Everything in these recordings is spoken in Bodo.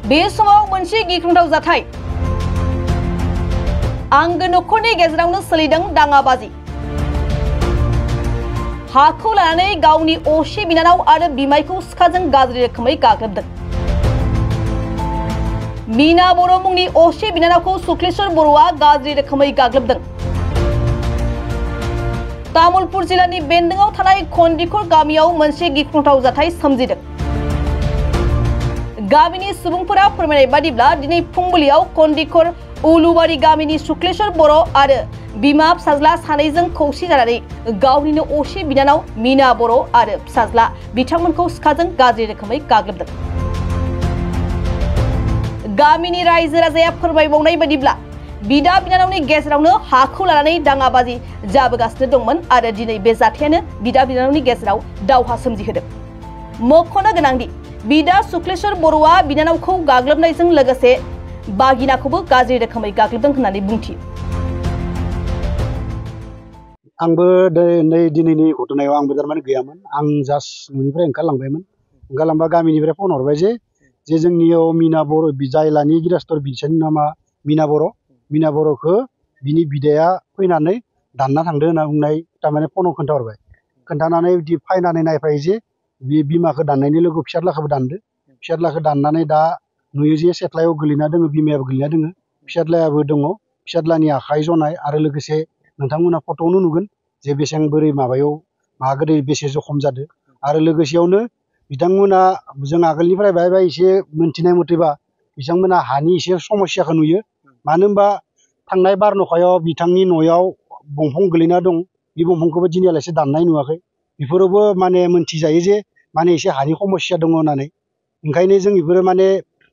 बे समाव मोनसे गिख्रंथाव जाथाय आंगो नखरनि गेजेरावनो सोलिदों दाङाबाजि। हाखौ लानानै गावनि असे बिनानाव आरो बिमायखौ सिखाजों गाज्रि रोखोमै गाग्लोबदों। मीना बर' मुंनि असे बिनानावखौ सुक्लेश्वर बर'आ गाज्रि रोखोमै गाग्लोबदों। तामुलपुर जिल्लानि बेन्दोंआव थानाय खन्दिखर गामियाव मोनसे गिख्रंथाव जाथाय सोमजिदों। गामिनि सुबुंफोरा फोरमायनाय बादिब्ला दिनै फुंबिलियाव खन्दिखर उलुबारि गामिनि सुक्लेश्वर बर' आरो बिमा फिसाज्ला सानैजों खौसे जानानै गावनिनो असे बिनानाव मीना बर' आरो फिसाज्ला बिथांमोनखौ सिखाजों गाज्रि रोखोमै गाग्लोबदों। गामिनि रायजो राजाया फोरमायबावनाय बादिब्ला बिदा बिनानावनि गेजेरावनो हाखौ लानानै दाङाबाजि जाबोगासिनो दंमोन आरो दिनै बे जाथायानो बिदा बिनानावनि गेजेराव दावहा सोमजिहोदों। मख'नो गोनांदि बिदा सुक्लेश्वर बर'आ बिनानावखौ गाग्लोबनायजों लोगोसे बागिनाखौबो गाज्रि रोखोमै गाग्लोबदों होननानै बुंथियो। आंबो नै दिनैनि घटनायाव आंबो थारमाने गैयामोन। आं जास्ट न'निफ्राय ओंखारलांबायमोन। ओंखारलांबा गामिनिफ्राय फन हरबाय जे जोंनियाव मीना बर' जायलानि गिरास्तर बिसानि नामा मीना बर'खौ बिनि बिदाया फैनानै दानना थांदो होनना बुंनाय थारमाने फनाव खोन्थाहरबाय। खोन्थानानै बिदि फायनानै नायफायो जे बे बिमाखौ दाननायनि लोगो फिसाज्लाखौबो दानदो। फिसाज्लाखौ दाननानै दा नुयो जे सेथ्लायाव गोलैना दोङो, बिमायाबो गोलैना दोङो, फिसाज्लायाबो दङ। फिसाज्लानि आखाइ जनाय आरो लोगोसे नोंथांमोना फट'आवनो नुगोन जे बेसेबां बोरै माबायाव गोदै बेसे जखम जादों। आरो लोगोसेयावनो बिथांमोना जों आगोलनिफ्राय बाय एसे मोनथिनाय मथेबा बिथांमोना हानि एसे समस्याखौ नुयो। मानो होनबा थांनाय बार नखायाव बिथांनि न'आव दंफां गोलैना दं। बे दंफांखौबो दिनैयालासे दाननाय नुवाखै। बेफोरावबो माने मोनथिजायो जे माने एसे हानि समस्या दङ होननानै। ओंखायनो जों बेफोरो माने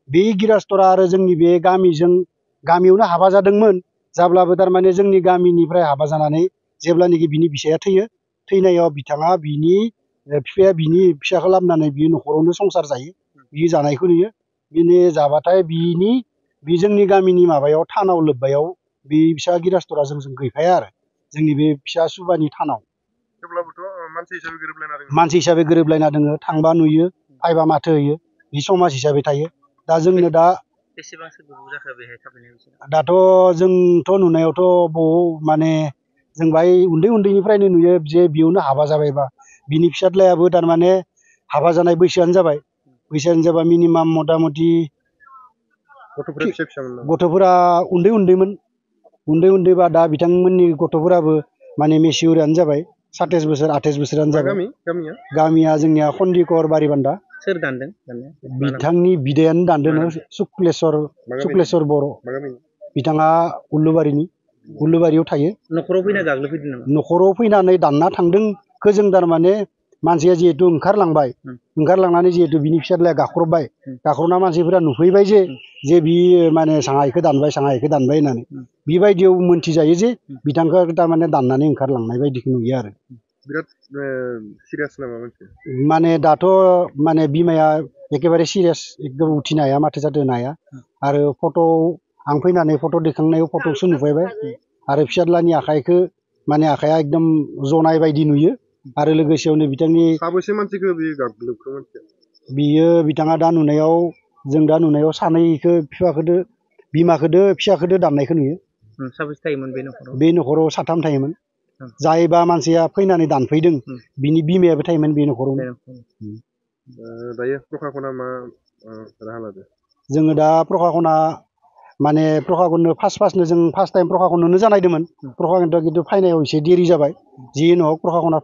बे गिरास्टरा आरो जोंनि बे गामियावनो हाबा जादोंमोन। जाब्लाबो थारमाने जोंनि गामिनिफ्राय हाबा जानानै जेब्लानोखि बिनि बिसाया थैयो, थैनायाव बिथाङा बिनि बिफाया बिनि फिसाखौ लाबोनानै बियो न'खरावनो संसार जायो। बियो जानायखौ नुयो। बिनि जाबाथाय बे जोंनि गामिनि माबायाव थानाव लोब्बायाव बे फिसा गिरास्टरा जोंजों गैफाया आरो जोंनि बे फिसा सुबानि थानाव। मानसि हिसाबै गोरोबलायना दोङो। थांबा नुयो, फायबा माथो होयो, बे समाज हिसाबै थायो। दा जोंनो दा बेसेबांसो गोबाव जाखो बेहाय थाफैनाय? दाथ' जोंथ' नुनायावथ' माने जों बाय उन्दैनिफ्रायनो नुयो जे बेयावनो हाबा जाबायबा बिनि फिसाज्लायाबो थारमाने हाबा जानाय बैसोआनो जाबाय मिनिमाम मथा मथि गथ'फोरा उन्दैमोन दा बिथांमोननि गथ'फोराबो माने मेसिउरानो जाबाय। 27 बोसोर 28 बोसोरानो जाबाय। गामिया जोंनिया खन्दिकर बारिबान्दा। सोर दानदों? बिथांनि बिदायानो दानदों, सुक्लेश्वर बर'। बिथाङा उल्लुबारियाव थायो। न'खराव फैना गाग्लोबफैदों नामा? न'खराव फैनानै दानना थांदोंखौ जों थारमाने मानसिया जिहेतु ओंखारलांनानै जिहेतु बिनि फिसाज्लाया गाख्रबना मानसिफोरा नुफैबाय जे बि माने साङाइखौ दानबाय होननानै। बेबायदियाव मोनथिजायो जे बिथांखौ थारमाने दाननानै ओंखारलांनाय बायदिखौ नुयो आरो। बिराद सिरियास नामा मानसिया? माने दाथ' माने बिमाया एखेबारे सिरियास, एकदम उथिनो हाया, माथो जादों होनो हाया। आरो आं फैनानै फट' दैखांनायाव फट'सो नुफैबाय। आरो फिसाज्लानि आखाइया एकदम जनाय बायदि नुयो। आरो लोगोसेयावनो बिथांनि साबैसे मानसिखौ बियो गाग्लोबखो मानसिया? बिथाङा जों दा नुनायाव सानैखौ बिमाखौदो फिसाखौदो दाननायखौ नुयो। साबैसे थायोमोन बे न'खराव? बे न'खराव 3 थायोमोन। जायबा मानसिया फैनानै दानफैदों बिनि बिमायाबो थायोमोन बे न'खरावनो। दायो प्रखाखना मा राहा लादों? जोङो दा प्रखाखननो फार्स्ट टाइम प्रखाखननो जानायदोंमोन। प्रखाखनथ' खिन्थु फैनायाव एसे देरि जाबाय। जि हक प्रखाखना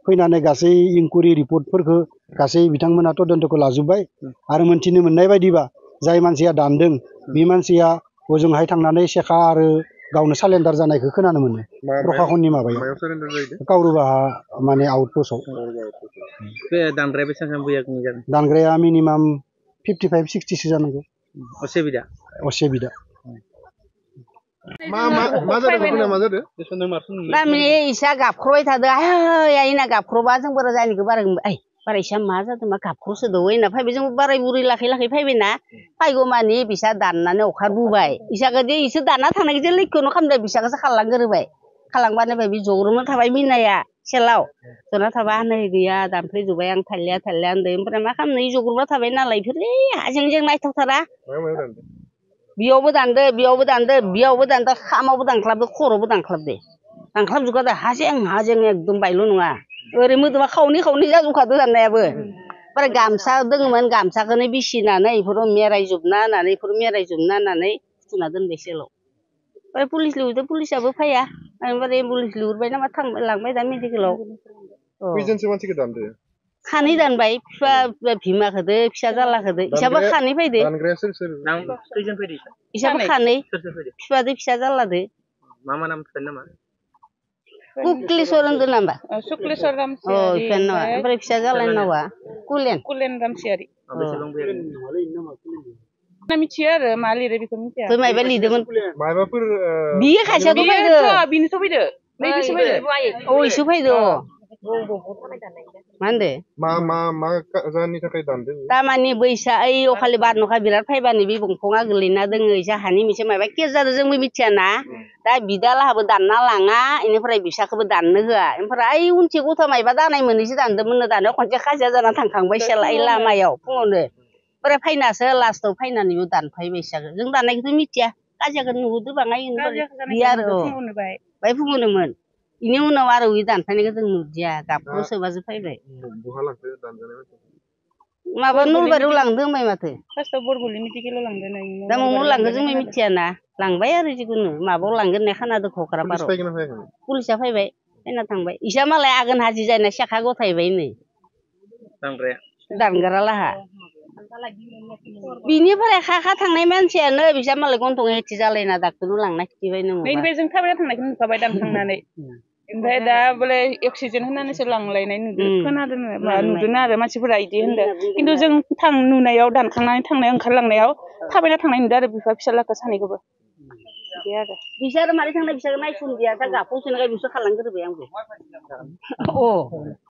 फैनानै गासै इनकुरि रिपर्टफोरखौ गासै बिथांमोना तदन्तखौ लाजोब्बाय। आरो मोनथिनो मोननाय बायदिबा जाय मानसिया दानदों बे मानसिया हजोंहाय थांनानै सेखा आरो गावनो सालेन्डार जानायखौ खोनानो मोनो। प्रखाखननि माबायाव कावरुबाहा माने आउटपस्टआव। दानग्राया बेसेबां बैयागनि जागोन? दानग्राया मिनिमाम 55-60सो जानांगौ। असे बिदा मा जादों? थारमाने इसा गाबख्रबाय थादों। आइना गाबख्रबा जों बारा जायनिखौ बारा इसा मा जादों मा गाबख्रसोदों होनना फैबाय। जों बाराय बुरै लाखै फैबायना फैगौ मानि बिसा दाननानै अखारबोबाय। इसाखौदि इसोर दानना थांनायखौ लैखोनो खालामदों, बिसाखौसो खारलांग्रोबाय। खारलांबानो बे जग्रोमना थाबाय मिनाया। सेलाव जना थाबा नै गैया दानफ्लेजोब्बाय आं थालिया होनदों ओमफ्राय मा खालामनो जग्रुबना थाबाय नालाय बिफोर हाजों नायथावथारा बेयावबो दानदो खामावबो दानख्लाबदो खर'बो दानख्लाबजोबखादो हाजें एकदम बायल' नङा ओरै मोदोमा खावनै जाजोबखादो दाननायाबो ओमफ्राय गामसा दङमोन गामसाखौनो बिसिनानै बेफोराव मेरायजोबना होननानै फुथुना दोनबाय सेलाव ओमफ्राय पुलिस लिंहरदों पुलिसाबो फैया ओमफ्राय एम्बुलेन्स लिंहरबाय नामा लांबाय दा मेडिकेलाव खैजोनसो मानसिखौ दानदो खानै दानबाय फिसा बिमाखोदो फिसा जालाखोदो इसाबो खानै फैदो दानग्राया सोर खैजोन फैदो इसाबो खानै फिसादो फिसा जालादो मा नाम फिसानि नामा कुक्लेश्वर होनदों नामा शुक्लेश्वर अ इफोर नामा ओमफ्राय फिसा जालायनि नामा कुलेन रामसियारि बेसेबां मिथियो आरो मा लिरो बेखौ मिथिया बै मायबा लिरदोंमोन माबाफोर बियो खासेयाथ' फैदो बिनोथ' फैदो नैबेसो फैदो अ इसो फैदो मा होनदो मा जाहोननि थाखाय दानदों तामानि बैसा ओइ अखालि बारनखा बिराद फैबानो बे दंफाङा गोलैना दोङो इसा हानि मोनसे माबा केस जादों जोंबो मिथियाना दा बिदालाहाबो दानना लाङा इनिफ्राय बिसाखौबो दाननो होआ ओमफ्राय ओइ उनथि गथ' मायबा दानाय मोननैसो दानदोंमोननो दानिया खनसे खाजिया जाना थांखांबाय सेलाय लामायाव फुङावनो ओमफ्राय फैनासो लास्टआव फैनानै बेयाव दानफायबाय इसाखौ जों दाननायखौथ' मिथिया काजियाखौ नुहुरदो बाङाय बियो आरो बाय फुङावनोमोन बेनि उनाव आरो बे दानफायनायखौ जों नुदिया गाबखौ सोबासो फैबाय बहा लांखो दानजानाय माबा नलबारियाव लांदों होनबाय माथो फार्स्टआव बरगुलि मेडिकेलाव लांदों दा मबाव लांगो जोंबो मिथियाना लांबाय आरो जिखुनु माबायाव लांगोन होननाय खोनादों कक्राझाराव पुलिसा फैबाय फैना थांबाय इसा मालाय आघोन हाजि जाना सेखा गथायबाय नै दानग्रालाहा बिनिफ्राय खाखा थांनाय मानसियानो बिसा मालाय गन्थं हेथि जालायना डाक्टरनाव लांना खिथिबाय नों नैनिफ्राय जों थाबायना थांनायखौ नुखाबाय दानखांनानै ओमफ्राय दा बोले अक्सिजेन होनानैसो लांलायनाय खोनादों नुदों आरो मानसिफोरा इदि होनदों खिन्थु जों नुनायाव दानखांनानै ओंखारलांनायाव थाबायना थांनाय नुदों आरो बिफा फिसालाखौ सानैखौबो बिदि आरो बिसोर मारै थांनाय बिसोर नायसनदिया दा गाबखौ सोनाय बिसोर खालामग्रोबाय आंबो